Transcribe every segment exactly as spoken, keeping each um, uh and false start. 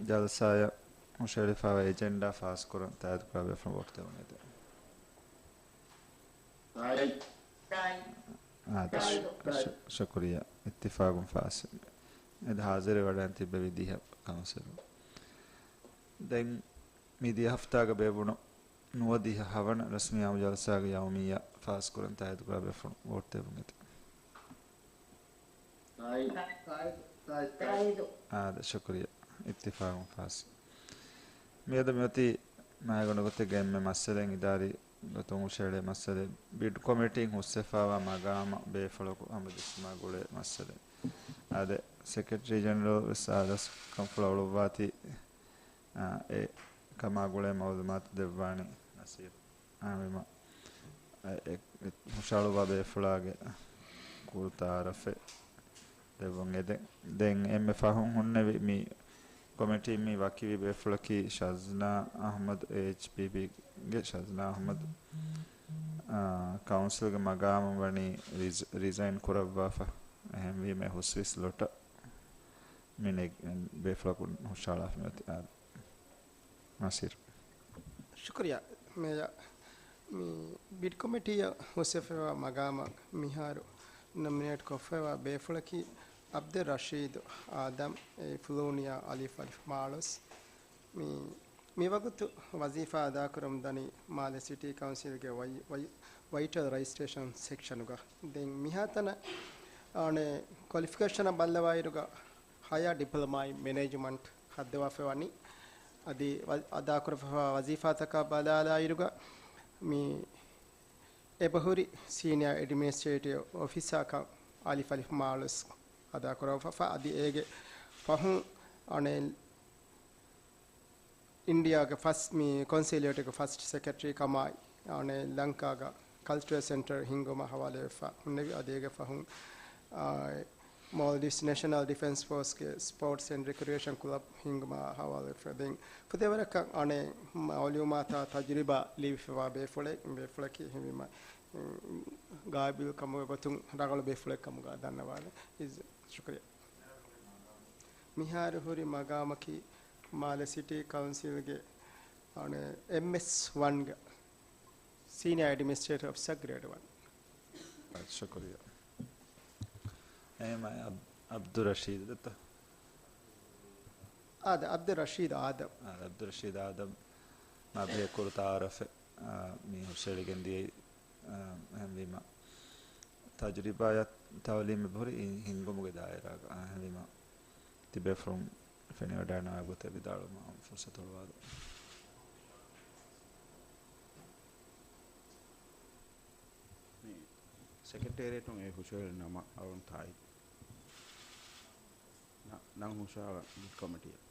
ޖަލްސާއަށް ހުށަހެޅިފައިވާ އެޖެންޑާ ފާސްކުރަން ތާއީދުކުރާ ބޭފުޅުން ވޯޓް ދެވުން އެދެން. އާދެ، ޝު-، ޝު-، ޝުކުރިއްޔާ. އިއްތިފާގުން ފާސް. އެދަ ހާޒިރުވެ ވަޑައިގެން ތިއްބެވި ދިހަ ކައުންސިލުން. ދެން މި ދިޔަ ހަފްތާގަ ބޭއްވުނު ނުވަދިހަ ހަވަނަ ރަސްމީ އާއްމު ޖަލްސާގެ ޔައުމިއްޔާ ފާސްކުރަން ތާއީދުކުރާ ބޭފުޅުން ވޯޓް ދެއްވުން އެދެން. އާދެ، ޝުކުރިއްޔާ. އިއްތިފާގުން ފާސް. މިއަދު މިއޮތީ މާތް ގޮނޑި ގޮތެއްގަ އެންމެ މައްސަލައެއް އިދާރީ ގޮތުން ހުށަހެޅޭ މައްސަލައެއް، ބިޑް ކޮމިޓީން ހުސްވެފައިވާ މަގާމަށް ބޭފުޅަކު ހަމަޖެއްސުމާ ގުޅޭ މައްސަލައެއް. އާދެ، ސެކްރެޓަރީ ޖެނެރަލް ވެސް އާދަސް ކަންފުޅަށް އުޅުއްވާތީ، އާ، އެ ކަމާ ގުޅޭ މައުލޫމާތު ދެއްވާނީ ނަސީރު. އާ، އެހެންވީމަ، އެ، އެ، އެ، ހުށަހަޅުއްވާ ބޭފުޅާގެ ކުރު ތައާރަފެއް ދެއްވުން އެދެން. ދެން އެންމެ ފަހުން ހުންނެވި މި ކޮމިޓީ މި ވަކިވި ބޭފުޅަކީ ޝަޒްނާ އަޙްމަދު، އޭއެޗްޕީޕީގެ ޝަޒްނާ އަޙްމަދު، އާ، ކައުންސިލްގެ މަގާމުން ވަނީ ރިޒް-، ރިޒައިން ކުރައްވާފަ. އެހެންވީމަ އެ ހުސްވި ސްލޮޓަށް މި ނެގ-، ބޭފުޅަކު ހުށަހަޅާފަ މިއޮތީ. އާ، ނަސީރު. ޝުކުރިއްޔާ. މޭޔަ، މި ބިޑް ކޮމިޓީއަށް ހުސްވެފައިވާ މަގާމަށް މިހާރު ނޮމިނޭޓް ކޮށްފައިވާ ބޭފުޅަކީ އަބްދުއްރަޝީދު އާދަމް، އެ ފުލޫނިއާ އަލިފް އަލިފް މާޅޮސް. މި، މިވަގުތު ވަޒީފާ އަދާކުރަމުން ދަނީ މާލެ ސިޓީ ކައުންސިލްގެ ވައި-، ވައި-، ވައިޓަލް ރަޖިސްޓްރޭޝަން ސެކްޝަނުގަ. ދެން މިހާތަނަށް އަނެއް ކޮލިފިކޭޝަނަށް ބައްލަވާއިރުގަ ހަޔާ ޑިޕްލޮމާ އިން މެނޭޖްމަންޓް ހައްދަވާފައި ވަނީ. އަދި ވަ-، އަދާކުރައްވާ ވަޒީފާތަކާ ބަލާލާއިރުގަ މި އެބަހުރި ސީނިއާ އެޑްމިނިސްޓްރޭޓިވް އޮފިސާކަން އަލިފް އަލިފް މާޅޮސް އަދާކުރައްވާފަ. އަދި އޭގެ ފަހުން އަނެއް އިންޑިއާގެ ފަސް-، މި ކޮންސިލޭޓުގެ ފަސްޓް ސެކްރެޓަރީ ކަމާއި، އަނެއް ލަންކާގަ ކަލްޗަރ ސެންޓަރ ހިންގުމަށް ހަވާލުވެފަ ހުންނެވި. އަދި އޭގެ ފަހުން، އާ، މޯލްޑިވްސް ނޭޝަނަލް ޑިފެންސް ފޯސްގެ ސްޕޯޓްސް އެންޑް ރެކްރިއޭޝަން ކްލަބް ހިންގުމަށް ހަވާލުވެފަ. ދެން ފުދޭވަރަކަށް އަނެއް މައުލޫމާތާ ތަޖުރިބާ ލިބިފައިވާ ބޭފުޅެއް، ބޭފުޅަކީ ހެންވީމަ، ގާބިލް ކަމުގެ ގޮތުން ރަނގަޅު ބޭފުޅެއް ކަމުގަ ދަންނަވާލަން. ޝުކުރިއްޔާ. މިހާރު ހުރި މަގާމަކީ މާލެ ސިޓީ ކައުންސިލްގެ، އަނެއް، އެމްއެސް ވަންގެ ސީނިއާ އެޑްމިނިސްޓްރޭޓިވް އޮފިސަރ ގްރޭޑް ވަން. ޝުކުރިއްޔާ. އެހެންވީމަ އަބް-، އަބްދުއްރަޝީދު ދައްތަ؟ އާދެ، އަބްދުއްރަޝީދު އާދަމް. އާދެ، އަބްދުއްރަޝީދު އާދަމް މާބެހޭ ކުރު ތައާރަފެއް، އާ، މި ހުށަހެޅިގެން ދިޔައީ، އާ، އެހެންވީމަ ތަޖުރިބާއަށް ތައުލީމެއް ހުރި ހިންގުމުގެ ދާއިރާގަ، އާ، އެހެންވީމަ ތިބޭފުޅުން ފެނިވަޑައިގަންނަވާ ގޮތެއް ވިދާޅުވުމަށް ފުރުސަތު އުޅުއްވާލަން. މި ސެކްރެޓޭރިއޭޓުން އެ ހުށަހެޅި ނަމަ އަޅުން ތާއީދު. ނަ-، ނަން ހުށަހަޅަ ބިޑް ކޮމިޓީއަށް.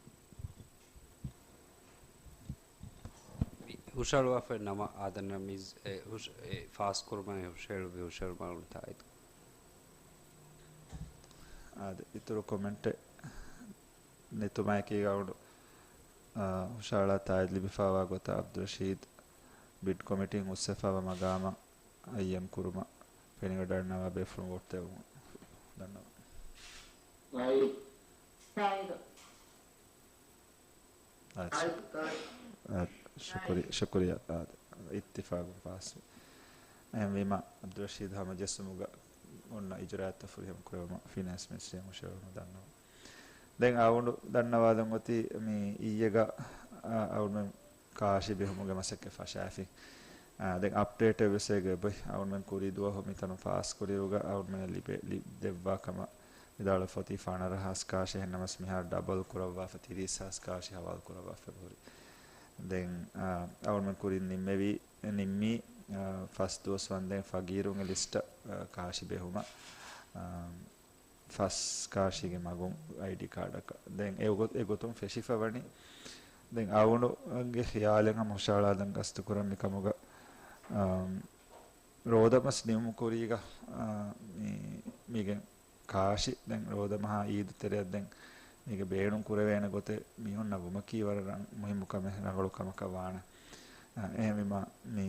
މި ހުށަހަޅުވާފައި ނަމަ އާދަން ނަމީޒް އެ ހުށަ-، އެ ފާސްކުރުމަށް ހުށަހެޅުއްވި ހުށަހެޅުމަށް އަޅުން ތާއީދު. އާދެ، އިތުރު ކޮމެންޓެއް ނެތުމާއެކީގަ އަޅުން، އާ، ހުށަހަޅާ ތާއީދު ލިބިފައިވާ ގޮތަށް އަބްދުއްރަޝީދު ބިޑް ކޮމިޓީން ހުސްވެފައިވާ މަގާމަށް އައްޔަން ކުރުމަށް ފެނިވަޑައިގަންނަވާ ބޭފުޅުން ވޯޓް ދެއްވުމަށް ދަންނަވަން. ތާއީދު. އާދެ. އާދެ. ޝުކުރި-، ޝުކުރިއްޔާ. އާދެ. އިއްތިފާގުން ފާސްވި. އެހެންވީމަ، އަބްދުއްރަޝީދު ހަމަޖެއްސުމުގަ އޮންނަ އިޖުރާއަތްތައް ފުރިހަމަ ކުރެއްވުމަށް ފިނޭންސް މިނިސްޓްރީއަށް ހުށަހެޅުމަށް ދަންނަވަން. ދެން އަޅުގަނޑު ދަންނަވާލަން އޮތީ މި އިއްޔެގަ، އާ، އަޅުގަނޑު ކާށި ބެހުމުގެ މަސައްކަތް ފަށާފި. އާ، ދެން އަޕްޑޭޓެއް ވެސް އޭގަ އެބައޮތް. އަޅުގަނޑުމެން ކުރީ ދުވަހު މިތަނުން ފާސްކުރިއިރުގަ އަޅުގަނޑުމެން ލިބެ-، ލި-، ދެއްވާ ކަމަށް ވިދާޅުވެފަ އޮތީ ފަނަރަ ހާސް ކާށި، އެހެންނަމަވެސް މިހާރު ޑަބަލް ކުރައްވާފަ ތިރީސް ހާސް ކާށި ހަވާލު ކުރައްވާފަ ހުރި. ދެން، އާ، އަޅުގަނޑުމެން ކުރިން ނިންމެވީ، ނިންމީ، އާ، ފަސް ދުވަސް ވަންދެން ފަގީރުންގެ ލިސްޓަށް، އާ، ކާށި ބެހުމަށް، އާ، ފަސް ކާށީގެ މަގުން އައިޑީ ކާޑަކަށް. ދެން އެ ގޮ-، އެގޮތުން ފެށިފަ ވަނީ. ދެން އަޅުގަނޑުގެ ޚިޔާލެއް ހަމަ ހުށަހަޅާލަން ގަސްތު ކުރަން މިކަމުގަ، އާ، ރޯދަމަސް ނިމުމު ކުރީގަ، އާ، މި-، މީގެ ކާށި ދެން ރޯދަމަހާ އީދު ތެރެއަށް ދެން މީގެ ބޭނުން ކުރެވޭނެ ގޮތެއް މި އޮންނަ ވުމަކީ ވަރަށް ރަން-، މުހިއްމު ކަމެއް، ރަނގަޅު ކަމަކަށް ވާނެ. އާ، އެހެންވީމަ މި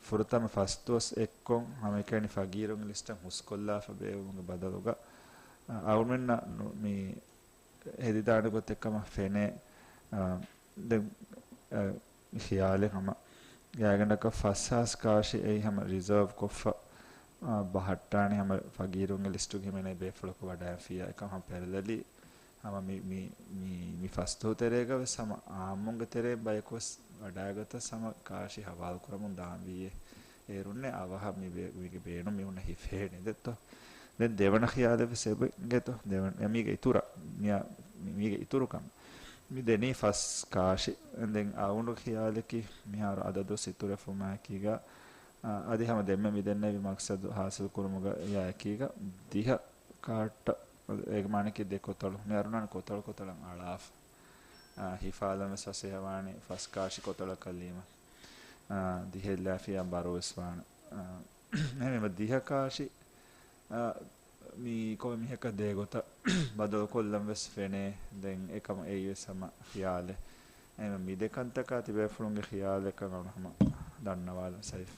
ފުރަތަމަ ފަސް ދުވަސް އެއްކޮށް ހަމައެކަނި ފަގީރުންގެ ލިސްޓަށް ހުސްކޮށްލާފަ ބޭއްވުމުގެ ބަދަލުގަ، އަ، އަޅުމެންނަށް ނު-، މި ހެދިދާނެ ގޮތެއް ކަމަށް ފެނޭ. އާ، ދެން، އާ، ޚިޔާލެއް ހަމަ ގާތްގަނޑަކަށް ފަސް ހާސް ކާށި އެއީ ހަމަ ރިޒާވް ކޮށްފަ، އާ، ބަހައްޓާނެ ހަމަ ފަގީރުންގެ ލިސްޓުގެ ހިމެނޭ ބޭފުޅަކު ވަޑައިފިއްޔާ އެކަމް ހަމަ ޕެރަލަލީ ހަމަ މި، މި، މި، މި ފަސް ދުވަހު ތެރޭގަ ވެސް ހަމަ އާއްމުންގެ ތެރެއިން ބަޔަކު ވެސް ވަޑައިގަތަސް ހަމަ ކާށި ހަވާލު ކުރަމުން ދާންވީއޭ. އޭރުންނޭ އަވަހަށް މި ބޭ-، މީގެ ބޭނުން މި ހުންނަ ހިފޭނެ ދެއްތޯ. ދެން ދެވަނަ ޚިޔާލެއް ވެސް އެބަ އިނގޭތޯ. ދެވަނަ، އެ މީގެ އިތުރަށް، މިއާ-، މި-، މީގެ އިތުރުކަން. މި ދެނީ ފަސް ކާށި. ދެން އަޅުގަނޑު ޚިޔާލަކީ މިހާރު އަދަދު އިތުރުވެފައިމާއެކީގަ، އާ، އަދި ހަމަ ދެންމެ މި ދެންނެވި މަޤްޞަދު ހާސިލް ކުރުމުގަ އެއާއެކީގަ ދިހަ ކާށްޓަށް، އޭގެ މާނައަކީ ދެ ކޮތަޅު. މި އަރުނާން ކޮތަޅު ކޮތަޅަށް އަޅާފަ. އާ، ހިފާލަން ވެސް ފަސޭހަވާނެ ފަސް ކާށި ކޮތަޅަކަށް ލީމަ. އާ، ދިހައެއް ލާފިޔާ ބަރު ވެސް ވާނެ. އާ، އެހެންވީމަ ދިހަ ކާށި، އާ، މި ކޮންމެ މީހަކަށް ދޭ ގޮތަށް ބަދަލުކޮށްލަން ވެސް ފެނޭ. ދެން އެކަމަށް އެއީ ވެސް ހަމަ ޚިޔާލެއް. އެހެންވީމަ މި ދެ ކަންތަކާ ތިބޭފުޅުންގެ ޚިޔާލެއްކަން އަޅު ހަމަ ދަންނަވާލަން ސައިފް.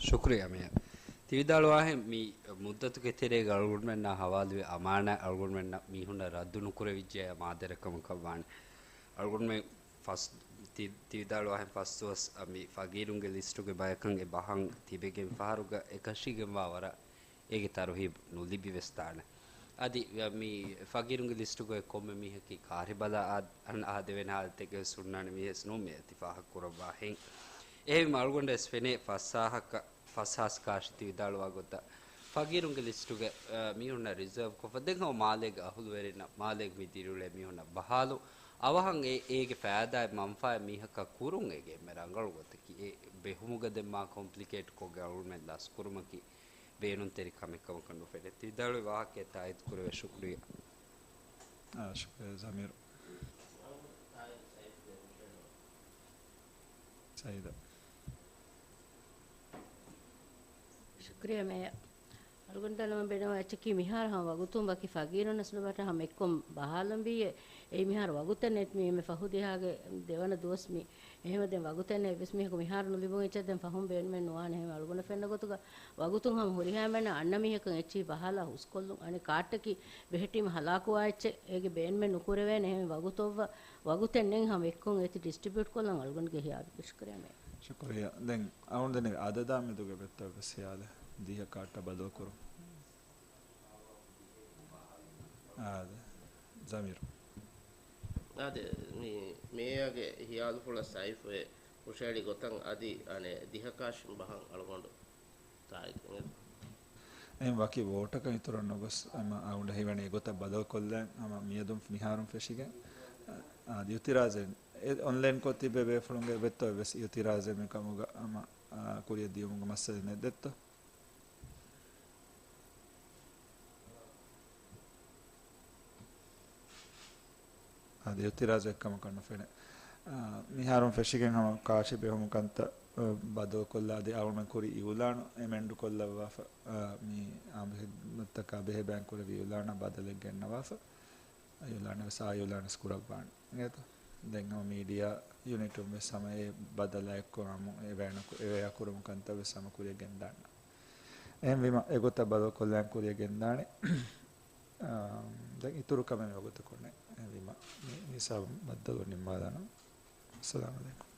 ޝުކުރިއްޔާ މޭޔަރ. ތި ވިދާޅުވާހެން މި މުއްދަތުގެ ތެރޭގަ އަޅުގަނޑުމެންނާ ހަވާލުވި އަމާނާތް އަޅުގަނޑުމެންނަށް މީހުންނަށް ރައްދު ނުކުރެވިއްޖެޔާ މާދަރަކަމަކަށް ވާނެ. އަޅުގަނޑުމެން ފަސް، ތި، ތި ވިދާޅުވާހެން ފަސް ދުވަސް މި ފަގީރުންގެ ލިސްޓުގެ ބަޔަކަށް އެ ބަހަން ތިބެގެން ފަހަރުގަ އެކަށީގެންވާ ވަރަށް އޭގެ ތަރުހީބު ނުލިބިވެސް ދާނެ. އަދި މި ފަގީރުންގެ ލިސްޓުގައި ކޮންމެ މީހަކީ ކާރި ބަލާ އާ، އަން އާދެވޭނެ ހާލަތެއްގަ ވެސް ހުންނާނެ މީހެއް ނޫން މި އަދި ފާހަގަ ކުރައްވާހެން. އެހެންވީމަ އަޅުގަނޑަށް ވެސް ފެނޭ ފަސް ހާހަކަށް، ފަސް ހާސް ކާށި ތި ވިދާޅުވާ ގޮތަށް ފަގީރުންގެ ލިސްޓުގަ، އަ، މީހުންނަށް ރިޒާވް ކޮށްފަ ދެން ހަމަ މާލޭގެ އަހުލުވެރިންނަށް މާލޭގެ މި ދިރިއުޅޭ މީހުންނަށް ބަހާލު އަވަހަށް އެ، އޭގެ ފައިދާއެއް މަންފާއެއް މީހަކަށް ކުރުން އޭގެ އެންމެ ރަނގަޅު ގޮތަކީ. އެ ބެހުމުގަ ދެން މާ ކޮމްޕްލިކޭޓް ކޮށްގެން އަޅުގަނޑުމެން ލަސްކުރުމަކީ ބޭނުންތެރި ކަމެއް ކަމަކަށް ނުފެނޭ. ތި ވިދާޅުވި ވާހަކައަށް ތާއީދު ކުރެވޭ. ޝުކުރިއްޔާ. އާ، ޝުކުރިއްޔާ ޒަމީރު. ސައީދަށް. ޝުކުރިއްޔާ މޭޔަރ. އަޅުގަނޑު ދަންނަވަން ބޭނުންވާ އެއްޗަކީ މިހާރު ހަމަ ވަގުތުން ވަކި ފަގީރުންނަސް ނުބައްޓާ ހަމަ އެއްކޮށް ބަހާލަންވީއޭ. އެއީ މިހާރު ވަގުތެއް ނެތް މީ އެންމެ ފަހު ދިހާގެ ދެވަނަ ދުވަސް މީ. އެހެންވެ ދެން ވަގުތެއް ނެތް އެއްވެސް މީހަކު މިހާރު ނުލިބުން އެއްޗެއް ދެން ފަހުން ބޭނުމެއް ނުވާނެ. އެހެންވެ އަޅުގަނޑަށް ފެންނަ ގޮތުގަ ވަގުތުން ހަމަ ހުރިހާ އެންމެންނަށް އަންނަ މީހަކަށް އެއްޗިހި ބަހާލާ ހުސްކޮށްލުން. އަނެއް ކާޓްއަކީ ބެހެއްޓީމަ ހަލާކުވާ އެއްޗެއް އޭގެ ބޭނުމެއް ނުކުރެވޭނެ. އެހެންވެ ވަގުތު އޮއްވާ ވަގުތެއް ނެތް ހަމަ އެއްކޮށް އޭތި ޑިސްޓްރިބިއުޓް ކޮށްލަން އަޅުގަނޑުގެ ހިޔާލު. ޝުކުރިއްޔާ. ޝުކުރިއްޔާ. ދެން އަޅުގަނޑު ދެން އަދަދާ މެދުގެ ވެއްޓަށް ވެސް ހިޔާލެއް ދިހަ ކާޓްއަށް ބަދަލުކުރުން. އާދެ. ޒަމީރު. އާދެ، މި މޭޔާގެ ހިޔާލުފުޅަށް ސައިފް އެ ހުށައެޅި ގޮތަށް އަދި އަނެއް ދިހަ ކާށިން ބަހަން އަޅުގަނޑު ތާއީދު ކުރަން. އެހެން ވަކި ވޯޓަކަށް އިތުރަށް ނުގޮސް، އަމަ އަޅުގަނޑަށް ހީވަނީ އެގޮތަށް ބަދަލުކޮށްލަން، އަމަ މިއަދުން މިހާރުން ފެށިގެން، އާ، އަދި އިއުތިރާޒެއް، އެ އޮންލައިން ކޮށް ތިބޭ ބޭފުޅުންގެ އެބައޮތްތޯ އެއްވެސް އިއުތިރާޒެއް މިކަމުގަ އަމަ، އާ، ކުރިއަށް ދިޔުމުގެ މައްސަލައެއް ނެތް ދެއްތޯ؟ އަދި އިއުތިރާޒެއް ކަމަކަށް ނުފެނޭ. އާ، މިހާރުން ފެށިގެން ހަމަ ކާށި ބެހުމު ކަންތައް، އާ، ބަދަލުކޮށްލާ އަދި އަޅުގަނޑު ކުރި އިއުލާނު އެމެންޑް ކޮށްލައްވާފަ، އާ، މި އާއްމު ޚިދްމަތްތަކާ ބެހޭ ބަޔަކު ކުރެއްވި އިއުލާނާ ބަދަލެއް ގެންނަވާފަ. އިއުލާނެއް ވެސް އާ އިއުލާނެއް ވެސް ކުރައްވާނެ. އިނގޭތޯ؟ ދެން ހަމަ މީޑިއާ ޔުނިޓުން ވެސް ހަމަ އެ ބަދަލާ އެއްކޮށް ހަމަ އެ ވޭނަކު-، އެ ވެޔާ ކުރުމު ކަންތައް ވެސް ހަމަ ކުރިއަށް ގެންދާން. އެހެންވީމަ އެގޮތަށް ބަދަލުކޮށްލާން ކުރިއަށް ގެންދާނެ. އާ، ދެން އިތުރު ކަމެއް މި ވަގުތަކު ނެތް. އެހެންވީމަ މި ހިސާބު ބައްދަލު ނިންމާލާނަން. އައްސަލާމު ޢަލައިކުމް.